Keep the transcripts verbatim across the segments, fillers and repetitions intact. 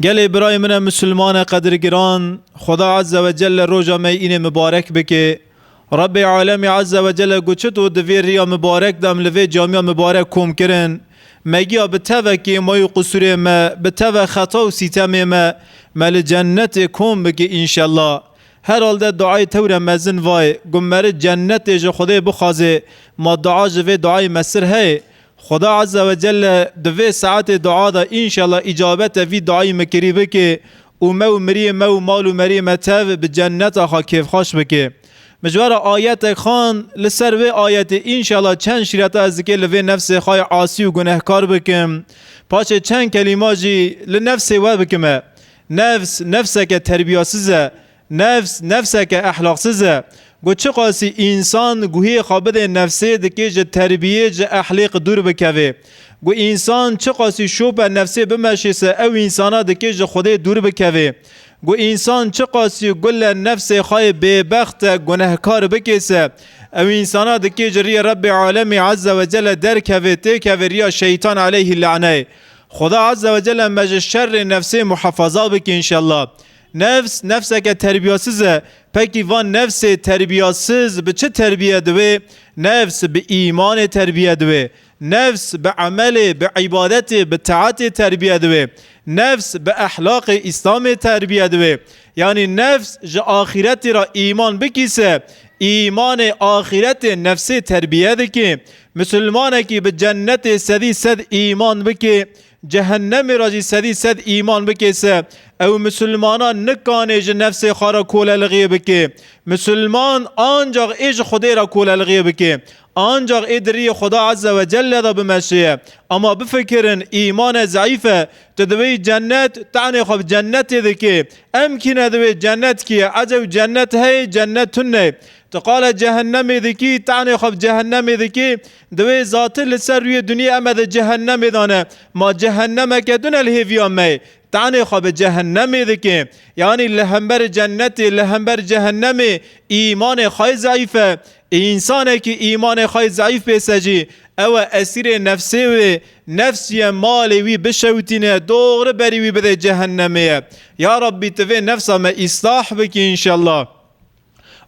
Gelê birayê min e misilmane qedirgiran, Xweda Azze ve Celle roja me yî înê mibarek bike. Rebbê Alemî Azze ve Celle got, çito di vê riya mibarek de em li vê camiya mibarek kom kirin, me giya bi tevekê may û qusûrê me, bi teve xeta û sîtemê me, me li cennetê kom bike înşellah. Herhalde duayê tewre mezin vay, got meri cennetê ji Xwedê bixwaze, ma dua ji vê duayê mestir heye? Xweda Azze ve Celle di vê saetê dua de înşellah îcabete vî duayî me kirî bike û me û miriyê me û mal û meriyê me tev bi cenneta xwe kêfxweş bike. Min ji we re ayetek xwend, li ser vê ayetê înşellah çend şîreta ez dikê li vê nefsê xwe yê asî û gunehkar bikim. Paşê çend kelîma jî li nefsê we bikime. Nefs, nefseke terbiyasiz e. Nefs, nefseke ehlaqsiz e. Got, çiqasî însan guhiyê xwe bidê nefsê, dikê ji terbiyê, ji ehlêq dûr bikevê. Got, însan çiqasî şope nefsê bimeşê se, ew însana dikê ji Xwedê dûr bikevê. Got, însan çiqasî gule nefsê xwe yê bêbext e, gunehkar bikê se, ew însana dikê ji riyê Rebbê Alemî Azze ve Celle derkevê, têkevê riya şeytan aleyhî laneyê. Xweda Azze ve Celle me ji şerê nefsê muhefaza bike înşellah. Nefs, nefseke terbiyasiz e. Pekî van nefsê terbiyasiz bi çi terbiye dibe? Nefs bi îmanê terbiye dibe. Nefs bi emelê, bi îbadetê, bi taetê terbiye dibe. Nefs bi ehlaqê Îslamê terbiye dibe. Yanî nefs ji axîretê re îman bikî se, îmanê axîretê nefsê terbiye dike. Misilmanekî bi cennetê sedî sed îman bike, cehennemê re jî sedî sed îman bike se, ew misilmana nikane ji nefsê xwe re kolelixiyê bike. Misilman ancax ê ji Xwedê re kolelixiyê bike. Ancax ê di riyê Xweda Azze ve Celle de bimeşiye. Ama bifikirin, îmane zeîf e. Tu dibêyî cennet, tenê xwe bi cennetê dike. Em kî ne dibê cennet kî ye? Ecew cennet heye, cennet tune. Tu qala cehennemê dikî, tenê xwe bi cehennemê dikî. Dibê zatir li ser rûyê duniyê em e di cehennemê de ne. Ma cehennemeke din e li hêviya me ye. Tenê xwe bi cehennemê dike. Yanî li hember cennetê, li hember cehennemê îmanê xwe yê zeîf e. Însanekî îmanê xwe yê zeîf bê se jî, ew e esîrê nefsê wê, nefs ye malê wî bişewitîne, doxri berî wî bide cehennemê ye. Ya Rabbî, tu vê nefsa me îslah bikî înşellah.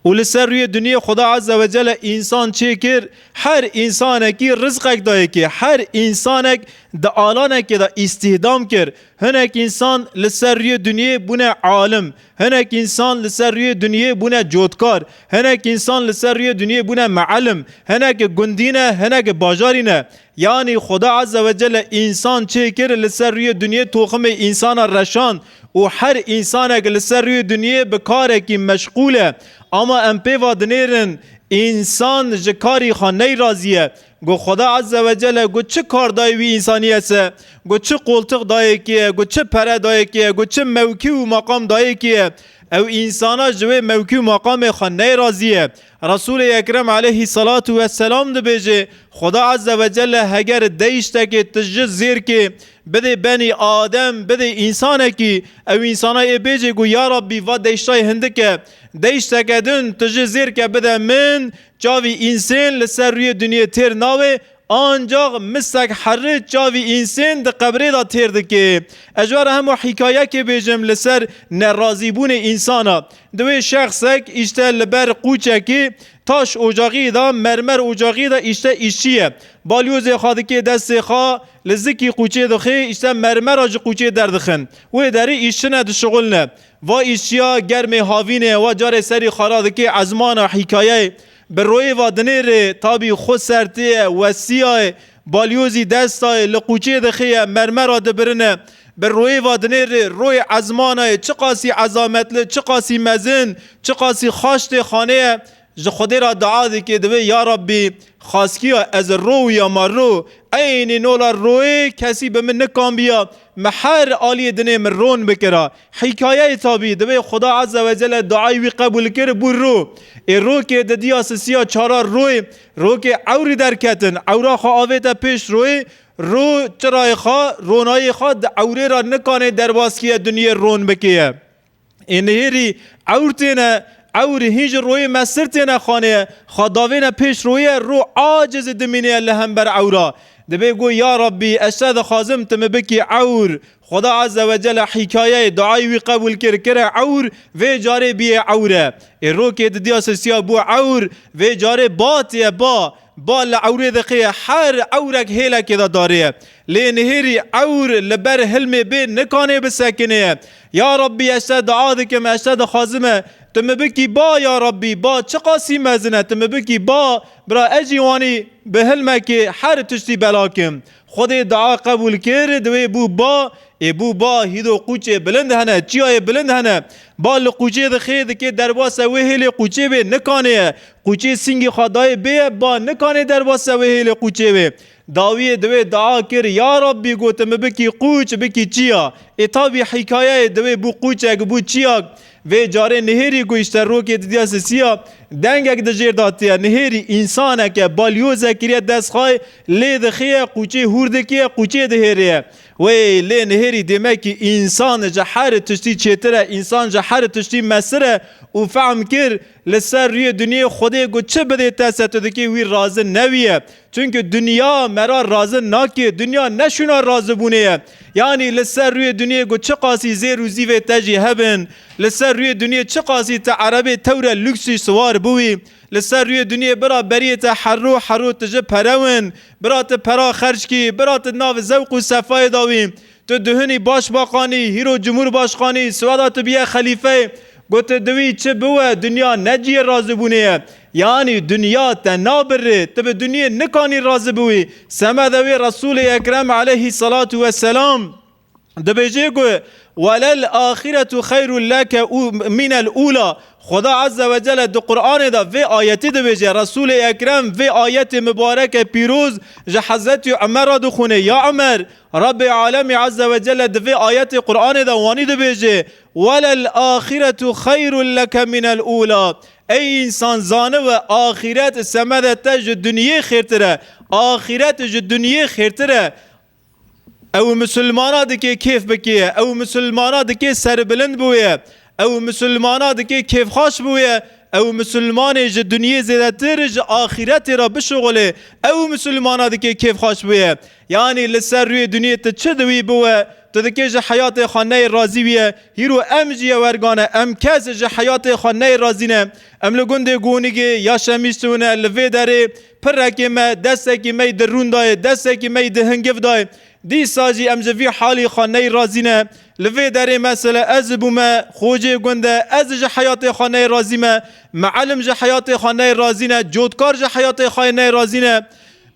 Û li ser rûyê duniyê Xweda Azze ve Celle însan çêkir, her însanekî rizqek dayê kê, her însanek di alanekê de îstihdam kir. Hinek însan li ser rûyê duniyê bûne alim, hinek însan li ser rûyê duniyê bûne cotkar, hinek însan li ser rûyê duniyê bûne meelim, hinek gundî ne, hinek bajarî ne. Yanî Xweda Azze ve Celle însan çêkir, li ser rûyê duniyê toximê însana reşand û her însanek li ser rûyê duniyê bi karekî meşxûl e. Ama em pê va dinêrin, însan ji karî xwe neyrazî ye. Got, Xweda Azze ve Celle got, çi kar dayê wî însaniyê se? Got, çi qoltix dayê kê ye? Got, çi pere dayê kê ye? Got, çi mewkî û maqam dayê kê ye? Ew însana ji wê mewkî û maqamê xwe neyrazî ye. Resûlê Ekrem aleyhî salatu vesselam dibêje, Xweda Azze ve Celle heger dey tiştekê tiji zêrkê bidê benî Adem, bidê însanekî, ew însana ê bêjê ku ya Rabbî va dey tiştayê hindik e, dey tişteke din tiji zêrke bide min, çavî însên li ser rûyê duniyê têr nabe, ancax misek herri çavî însên di qebrê de têr dike. Ez ji we re hema hîkayekê bêjim li ser nerazîbûnê însana. Di wê şexsek îşte li ber qûçekê taş ocaxî de, mermer ocaxî de îşte îşçî ye. Balyozê xwe dike destê xwe, li zikî qûçê dixê, îşte mermera ji qûçê derdixin. Wê derê îşçine dişixulne. Va îşçiya germê havînê, wa carê serî xwe radike ezmana hîkayeyê. Bi royê va dinêrê, tabî xwe sertê ye, wesiya ye, balyozî desta ye, li qûçê dixê ye, mermera dibirine. Bi royê va dinêrê, royê ezmana ye, çiqasî ezametli, çiqasî mezin, çiqasî xaştê xanê ye. Ji Xwedê re dua dike, dibê, ya Rabbî, xaskiya ez ro ya ma ro, eynî nola royê kesî bi min nikambiya, me her aliyê dinê min ron bikira. Hîkayeyê tabî, dibê Xuda Azze ve Celle duayê wî qebûl kir, bû ro. Ê rokê didiya sisiya çara royê, rokê ewrî derketin, ewra xwe avête pêş royê, ro çirayê xwe, ronayê xwe di ewrê re nikanê derbazkiye duniyê ron bikiye. Ê nihêrî ewr têne, ewr hîn ji royê mestir têne xanê, xwe davêne pêş royê, ro acizî dimînê li hember ewra. Dibê got, ya Rabbî, ez te dixwazim tu min bikî ewr. Xweda Azze ve Celle hîkayeyê duayê wî qebûl kir, kire ewr, vê carê bîye ewre. Ê rokê didiya sisiya bû ewr, vê carê ba tê ba. Ba li ewrê diqê, her ewrek hêlekê de darê. Lê nihêrî ewr li ber hilmê bê nikanê bisekinê. Ya Rabbî, ez te dua dikim, ez te dixwazim e, tu min bikî ba, ya Rabbî, ba çiqasî mezin e, tu min bikî ba, bira ez jî wanî bi hilmekê her tiştî belakim. Xwedê dua qebûl kir, di wê bû ba, ê bû ba, hîdo qûçê bilind hene, çiyayê bilind hene. Ba li qûçê dixê, dikê derbasa wê hêlê qûçê bê, nikanê ye. Qûçê singî xwe dayê bê, ba nikanê derbasa wê hêlê qûçê bê. Dawiyê di wê dua kir, ya Rabbî, got, tu min bikî qûç, bikî çiya. Ê tabî hîkayeyê di wê bû qûçek, bû çiyak. Vê carê nihêrî ku îşte rokê didiya sisiya, dengek di jêr de hatiye. Nihêrî însanek e, balyoze kiriye dest xwe, lê dixiye, qûçê hûr dikiye, qûçê dihêriye. Wey, lê nihêrî demekî însan ji her tiştî çêtir e, însan ji her tiştî mestir e û fehm kir, li ser rûyê dinyê Xwedê ku çi bidê te se tu dikê wî razi newiye. Çunke dinya me ra razi nake, dinya ne şûna razibûnê ye. Yanî li ser rûyê dinyê ku çiqasî zêr û zîvê te jî hebin, li ser rûyê dinyê çiqasî te erebê tewre lûksî siwar biwî, li ser rûyê dinyê bira beriyê te herro herro tije pere win, bira tu pera xerc kî, bira tu nav zewq û sefayê dawî, tu duhinî başbakanî, hîro cumhurbaşkanî, siwada tu biye xelîfeyê, got tu diwî çi biwe, dinya ne ciyê razibûnê ye. Yanî dinya te nabirê, tu bi dinyê nikanî razî biwî. Semede wê Resûlê Ekrem aleyhî salatu weselam dibêje ku, "Welel axiretu xeyrun leke u-, minel ula." Xweda Azze ve Celle di Qur'anê de vê ayetî dibêje. Resûlê Ekrem vê ayetê mibareke pîroz ji Hezretî Umer re dixwîne. Ya Umer, Rabbê Alemî Azze ve Celle di vê ayetê Qur'anê de wanî dibêje, "Welel axiretu xeyrun leke minel ula." Ey însan, zanibe, axiret semede te ji dinyê xêrtir e. Axiret ji dinyê xêrtir e. Ew misilmana dike kêf bike, ew misilmana dike serbilind bûye, ew misilmana dike kêfxweş bûye, ew misilmanê ji dinyê zêdetir ji axîretê re bişuxulê, ew misilmana dike kêfxweş bûye. Yanî li ser rûyê dinyê tu çi diwî biwe, tu dikê ji heyatê xwe neyê razî wî ye, hîro em jî ye wergane, em kes ji heyatê xwe neyê razî ne. Em li gundê Gonigê ya Şemîştûne, li vê derê pirekê me, destekî me yî di rûn dayê, destekî me yî di hingiv dayê. Dîsa jî em ji vî halî xwe neyê razî ne. Li vê derê mesele ez bûme xocê gund e, ez ji heyatê xwe neyê razî me. Mielim ji heyatê xwe neyê razî ne, cotkar ji heyatê xwe neyê razî ne.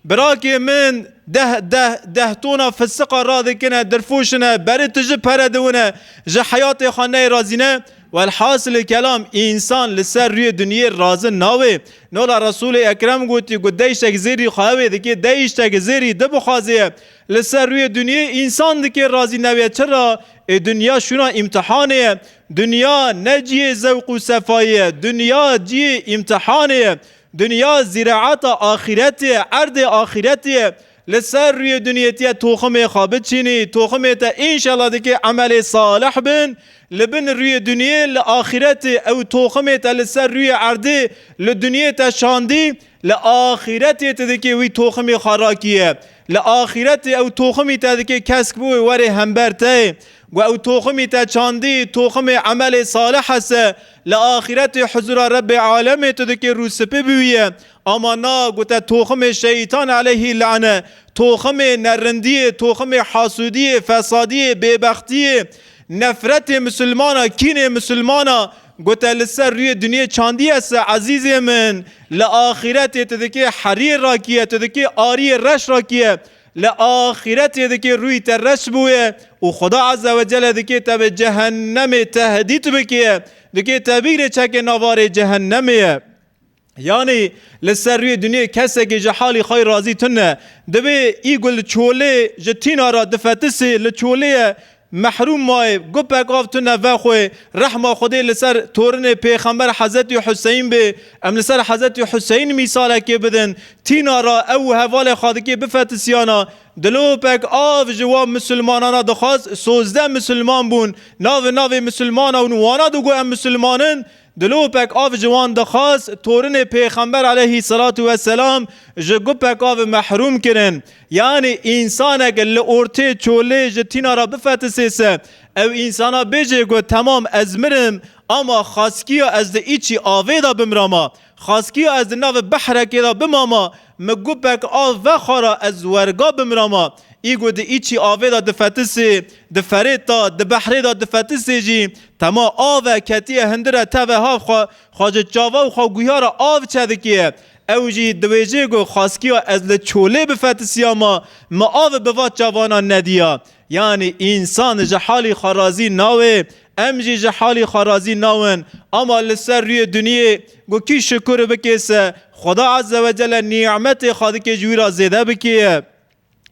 Birakê min deh, deh, deh tona fisiqa radikine, dirfoşine, berê tiji pere diwine, ji heyatê xwe neyê razî ne. Welhasilê kelam, însan li ser rûyê dinyê razi nabe. Nola Resûlê Ekrem gotî ku deyştek zêrî xwe hewê dike, deyştek zêrî dibixwaze ye. Li ser rûyê dinyê însan dike razî nebe. Çira? Ê dinya şûna îmtihanê ye. Dinya ne cihê zewq û sefayê ye. Dinya cihê îmtihanê ye. Dinya zîraeta axîretê ye, erdê axîretê ye. Li ser rûyê dinyê tiye toximê xwe biçînî, toximê te înşallah dike emelê salih bin. Li bin rûyê dinyê, li axîretê ew toximê te li ser rûyê erdê li dinyê te şandî, li axîretê tu dikê wî toximê xwe rakiye. Li axîretê ew toximî te dike kesk bû wê werê hember te. Gu ew toximî te çandî, toximê emelê salih hese, li axîretê huzura Rebbê alemê tu dikê rûspî bûye. Ama na, gu te toximê şeytan aleyhî lane, toximê nerindiyê, toximê hasûdiyê, fesadiyê, bêbextiyê, nefretê misilmana, kînê misilmana, gu te li ser rûyê dinyê çandî hese, ezîzê min, li axîretê tu dikê heriyê rakiye, tu dikê ariyê reş rakiye. Li axîretê dikê rûyî te reş bûye û Xuda Azze ve Celle dikê te bi cehennemê tehdît bike, dikê te bîgrê çekê navarê cehennemê ye. Yanî li ser rûyê dinyê kesekî ji halî xwe razî tune. Dibê î gul çolê ji tîna re difetisê, li çolê ye, mehrûm maye, gupek av tune vexwe, rehma Xwedê li ser torinê Pêxember Hezretî Huseyin bê, em li ser Hezretî Huseyin mîsalekê bidin, tîna re ew û hevalê xwe dikê bifetisiyana, dilopek av ji wan misilmanana dixwast, sozdeh misilman bûn, navê navê misilmana hûn wana digo em misilman in, Dilopek av ji wan dixwast, torinê Pêxember aleyhî selatu weselam ji gupek av mehrum kirin. Yanî însanek li ortê çolê ji tîna re bifetisê se, ew însana bêjê ku temam ez mirim, ama xaskiya ez di îçî avê de bimrama, xaskiya ez di nav behrekê de bimama, min gupek av vexwara ez werga bimrama. Î ku di îçî avê de difetisê, di ferêt de, di behrê de difetisê jî, tema ave ketiye hindire teve hav xwe, xwe ji çava û xwe guya re av çedikiye. Ew jî dibêje ku xaskiya ez li çolê bifetisiyama, min av bi va çavana nediya. Yanî însan ji halî xwe razî nawê, em jî ji halî xwe razî nawin. Ama li ser rûyê duniyê ku kî şukur bike se, Xweda Azze ve Celle nîmetê xwe dike ji wî re zêde bikiye.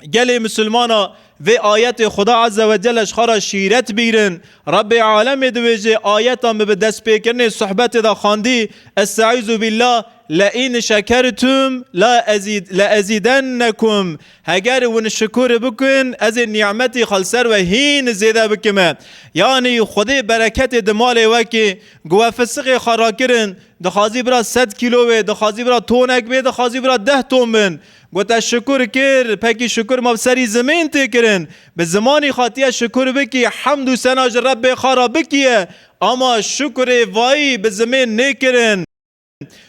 Gelê misilmana vê ayetê Xweda Azze ve Celle ji xwe re şîret bîrin. Rebbê alemê dibêje, ayeta min bi destpêkirinê sohbetê de xwendî, Estaizu billah, le in şekertum la ezîd-, le ezîdennekum. Heger win şukur bikin, ez ê nîmetî xwe li ser we hîn zêde bikime. Yanî Xwedê bereketê di malê we kê, ku we fisixê xwe rakirin, dixwazî bira sed kîlo bê, dixwazî bira tonek bê, dixwazî bira deh ton bin. Got, te şukur kir, pekî şukur ma bi serî zimên tê kirin. Bi zimanî xwe tiye şukur bikî, hemd û sena ji Rebbê xwe re bikiye. Ama şukurê vayî bi zimên nêkirin.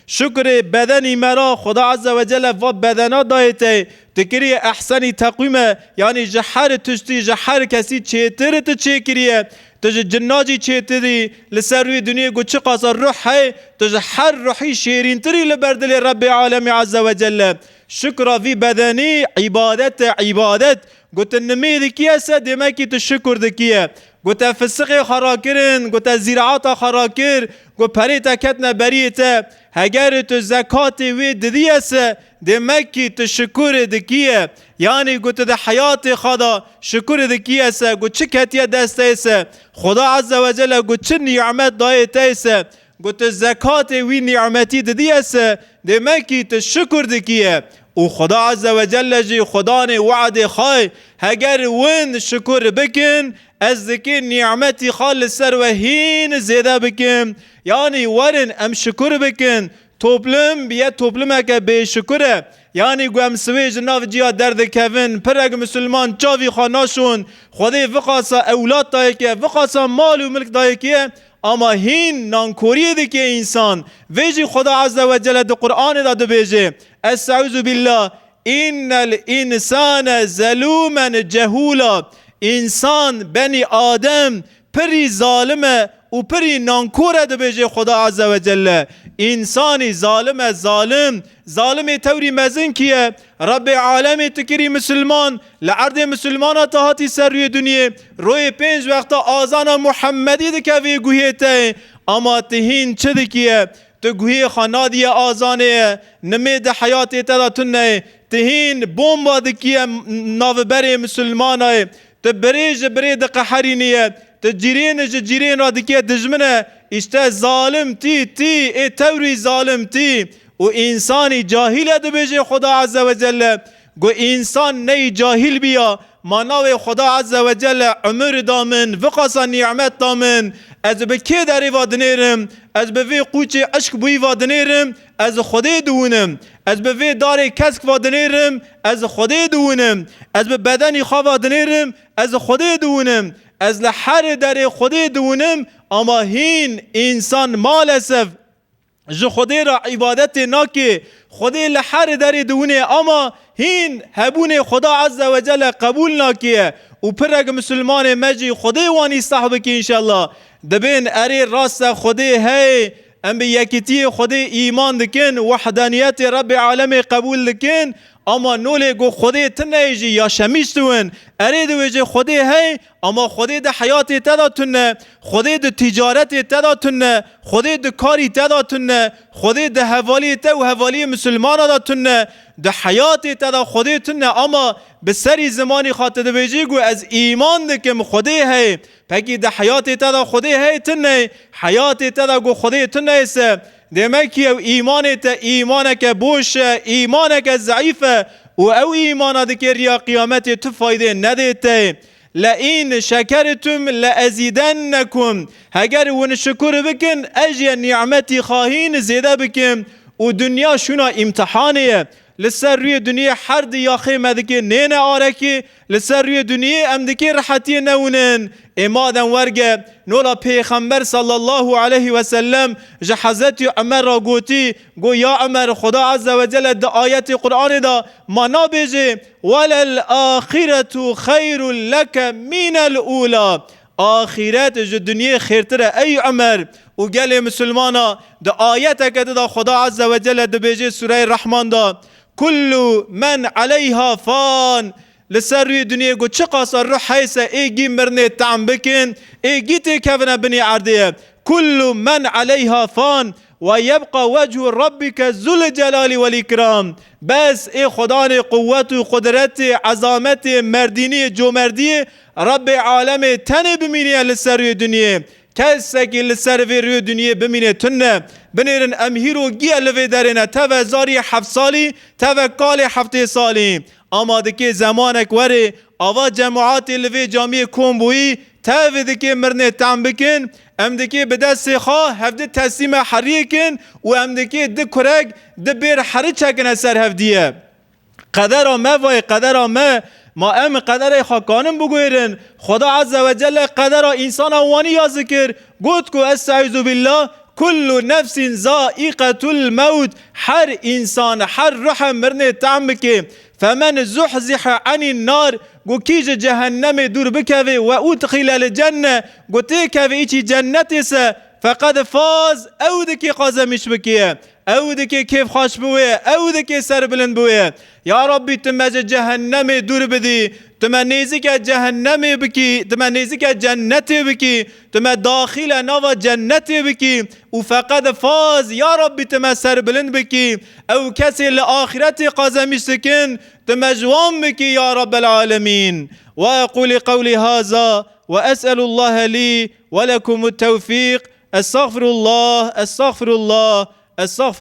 Şukurê bedenî me ra Xweda Azze ve Celle va bedena dayê te. Tu kiriye ehsenî teqwîme, yanî ji her tiştî, ji her kesî çêtir tu çêkiriye. Tu ji cinna jî çêtirî, li ser rûyê duniyê ku çiqasa ruh heye, tu ji her ruhî şêrîntirî li ber dilê Rebbê alemê Azze ve Celle. Şukra vî bedenî îbadet e, îbadet. Ku tu nimê dikiye se, demekî tu şukur dikiye. Ku te fisixê xwe rakirin, ku te zîraeta xwe rakir, ku perê te ketine beriyê te. Heger tu zekatê wê didiye se, demekî tu şukur dikiye. Yanî ku tu di heyatê xwe de şukur dikiye se, ku çi ketiye destê se, Xweda Azze ve Celle ku çi nîmet dayê te se, ku tu zekatê wî nîmetî didiye se, demekî tu şukur dikiye. Û Xweda Azze ve Celle jî Xwedanê we'dê xwe, heger win şukur bikin, ez dikê nîmetî xwe li ser we hîn zêde bikim. Yanî werin em şukur bikin. Toplum biye toplumeke bêşukur e. Yanî ku em sibê ji nav ciya derdikevin, pirek misilman çavî xwe naşon, Xwedê viqasa ewlad dayê kiye, viqasa mal û milk dayê kiye, ama hîn nankoriyê dike însan. Vê jî Xweda Azze ve Celle di Qur'anê de dibêje, Estaizu billah, innel insane zelûmen cehûla. Însan, benî Adem, pirî zalim e û pirî nankor e, dibêje Xweda Azze ve Celle. Însanî zalim e, zalim. Zalimê tewrî mezin kî ye? Rebbê alemê tu kirî misilman, li erdê misilmana tu hatî ser rûyê duniyê, royê pênc wexta azana Muhemmedî dike vê guhê te. Ama tu hîn çi dikiye? Tu guhê xwe nadiye azanê ye, nimê di heyatê te de tune ye. Tu hîn bomba dikiye navberê misilmana ye. Tu birê ji birê diqeherîniye. Tu cîrên ji cîrên re dikiye dijmine. Îşte zalim tî, tî, ê tewrî zalim tî. Û însanî cahîl e, dibêje Xweda Azze ve Celle. Ku însan neyî cahîl biya, ma navê Xweda Azze ve Celle umir da min, viqasa nîmet da min. Ez bi kê derê va dinêrim? Ez bi vê qûçê eşq bûyî va dinêrim? Ez Xwedê diwînim. Ez bi vê darê kesk va dinêrim? Ez Xwedê diwînim. Ez bi bedenî xwe va dinêrim? Ez Xwedê diwînim. Ez li her derê Xwedê diwînim, ama hîn însan malesef ji Xwedê re îbadetê nake. Xwedê li her derê diwîne, ama hîn hebûnê Xweda Azze ve Celle qebûl nake. Û pirek misilmanê me jî Xwedê wan îslah bike înşallah. Dibên erê rast e, Xwedê heye, em bi yekîtiyê Xwedê îman dikin, wahdaniyetê Rebbê alemê qebûl dikin, ama nolê ku Xwedê tune ye jî ya şemîş diwin. Erê dibêje Xwedê heye, ama Xwedê di heyatê te de tune, Xwedê di tîcaretê te de tune, Xwedê di karî te de tune, Xwedê di hevaliyê te û hevaliyê misilmana de tune, di heyatê te de Xwedê tune, ama bi serî zimanî xwe tu dibêjî ku ez îman dikim Xwedê heye. Pekî di heyatê te de Xwedê heye tune? Heyatê te de ku Xwedê tune se, demekî ew îmanê te îmaneke boş e, îmaneke zeîf e û ew îmana dike riya qiyametê tu faydê nedê te. "Le in şekertum le ezidennekum." Heger hûn şukur bikin, ez jê nîmetî xahîn zêde bikim. Û dinya şûna îmtihanê ye. Li ser rûyê dinyê her di yaxê me dikê nêne arekî, li ser rûyê dinyê em dikê rehetiyê newinin. Ê madem werge, nola Pêxember sallallahu aleyhi ve sellem ji Hezretî Umer re gotî, got, "Ya Umer, Xuda Azze ve Celle di ayetê Qur'anê de ma nabêje, 'Welel axiretu xeyrun leke minel ula.'" Axiret ji dinyê xêrtir e, ey Umer. Û gelê misilmana di ayeteke di de Xuda Azze ve Celle dibêje Sûreyê Rehman de, "Kullu men aleyha fan." Li ser rûyê dinyê ku çiqasa ruh heyse ê gî mirinê tehm bikin, ê gî têkevine binê erdê ye. "Kullu men aleyha fan ve yebqa vechu rabbike zul celali vel ikram." Bes ê Xudanê quwwet û qudretê, ezametê, merdîniyê, comerdiyê Rebbê alemê tenê bimîniye li ser rûyê dinyê. Kesekî li ser vê rûyê dinyê bimîne tune. Binêrin em hîro giye li vê derê ne, teve zarî heft salî, teve kalê heftê salî. Ama dikê zemanek werê, ava cemaatê li vê camiyê kom bûyî, tevê dikê mirinê tehm bikin, em dikê bi destê xwe hevdi teslîme heriyê kin û em dikê di kurek, di bêr heri çekine ser hevdiye. Qedera me vayê, qedera me, ma em qederê xwe kanin biguhêrin? Xuda Azze ve Celle qedera însana wanî ya zikir, got ku, Estaizu billah, "Kullu nefsin zaiqetul mewt." Her însan, her ruhe mirinê tehm bike. "Femen zuhzihe anin nar." Got, kî ji cehennemê dûr bikeve, "ve udxilel cenne." Got, têkeve îçî cennetê se, "feqed faz." Ew dikê qazemîş bikiye. Ew dikê kêfxweş bi wê, ew dikê serbilind bi wê. Ya Rabbî, tu me ji cehennemê dûr bidî, tu me nêzîke cehennemê bikî, tu me nêzîke cennetê bikî, tu me daxîle nava cennetê bikî û feqed faz, ya Rabbî, tu me serbilind bikî. Ew kesê li axîretê qazemîş dikin, tu me ji wan bikî, ya Rabbel alemîn. Ve eqûlî qewlî haza ve es'elullahe lî ve lekumut tewfîq. Estexfirullah, estexfirullah, estexfirullah.